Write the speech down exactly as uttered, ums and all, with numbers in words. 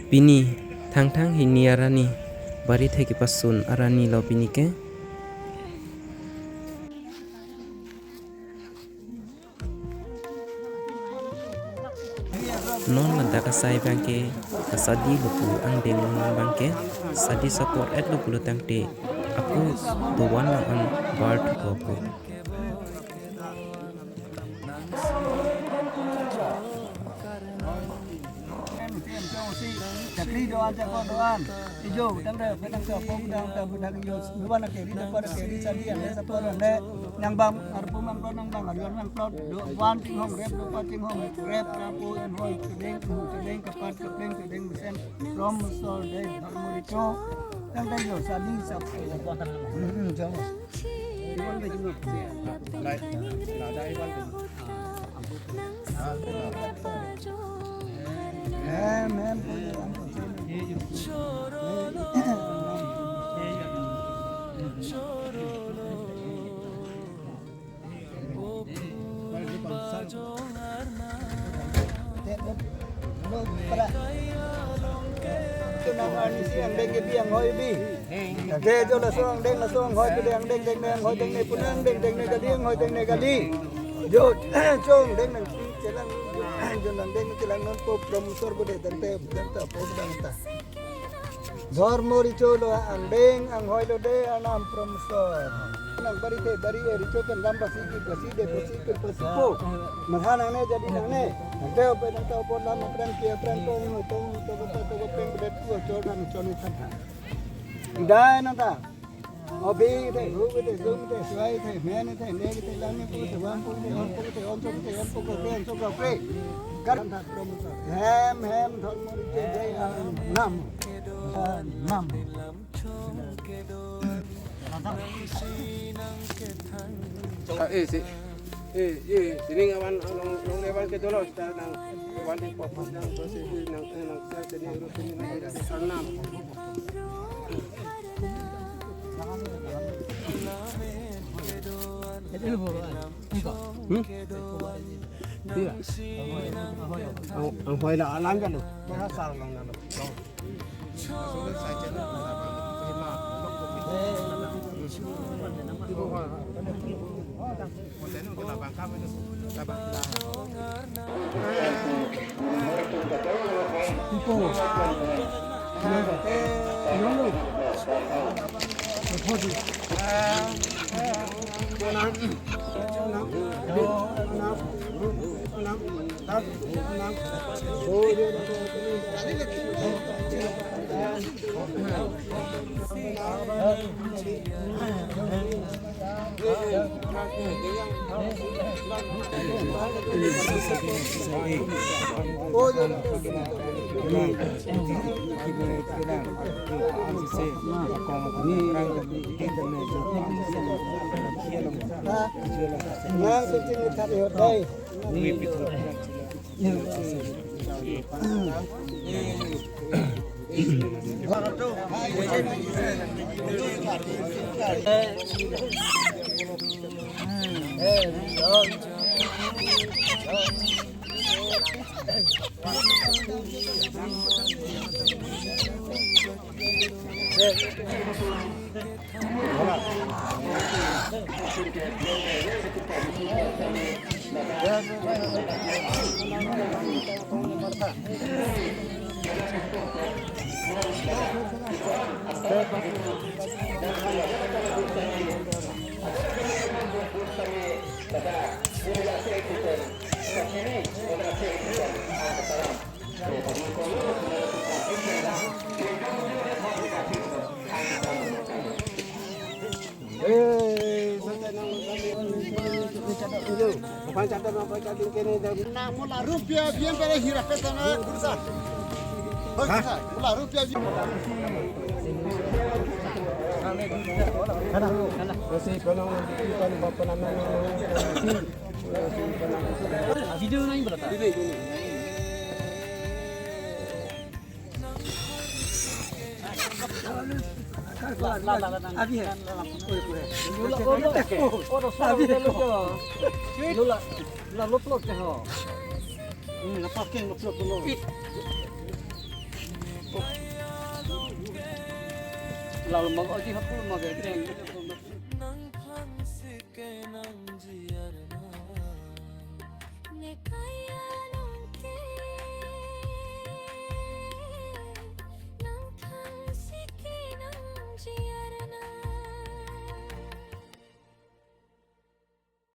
Pini, Thangthang hini arni, Barithe kepasun arni lo pini ke. Non ladak asai abang ke, kasadi lo pu angdeng non abang ke, sadi support et lo pulo tangte, ako dovan lang an bar thupo pu. Chakri doan, chakor doan. Ijo, dang dang, dang dang, pok dang dang, dang dang, ijo. Nuan ake ri, dapar ake ri, sadi ane, sapor ane. Nang bang, arpu mang plot, nang bang, arjuan mang plot. Doan chinghong rep, dopa chinghong rep, kapo, inhoi, chedeng, chedeng, kapat, kapleng, chedeng, mesen. Rom, sol, dei, bang, muricho. Dang dang, ijo, sadi, sap. Hmm, hmm, jong. Tunang arnisi angdeng ke bi anghoi bi. Ke jo laso angdeng laso anghoi ke de angdeng deng ne anghoi deng ne punang deng deng ne kali anghoi deng ne kali. Jo chong deng nang si chelang jo nang deng chelang non po prom sor bo de dang te dang ta po dang ta. Dhormo richo lo angdeng anghoi lo de anam prom sor. Nang bari te bari e richo pen lam basi ki basi de basi ke basi po. Matha nang ne jadi nang ne. Nang te ope nang ta opo lam apran ki apran tong tong tong tong tong peng bedet tu chor dan chor ni than. Dai nang ta. Obi te, hu te, jung te, suai te, men te, ne te, lang ne pu te, wang pu te, hong pu te, ong pu te, em pu te, em pu te, em pu te. Kar ta prom sor. Hem hem dhormo richo dei anam. Anam. Ah, eh, si, eh, eh, sining awan, long, long lewan ke dolo, sita nang, awan di pop, nang, to si, nang, nang, nang, sining, rutin, nang, anam. Hmm? Iya. Ang, anghoi la alang kan lo. Masa alang kan lo. Na mula rupiah biang pera hira petana kursa. Mula rupiah biang. Video nahi bolta. अभी है। अभी है। Lola, lola, lola, lola, lola. Hmm, na parking lola, lola. Lalu mag oji hapul mag ekreng.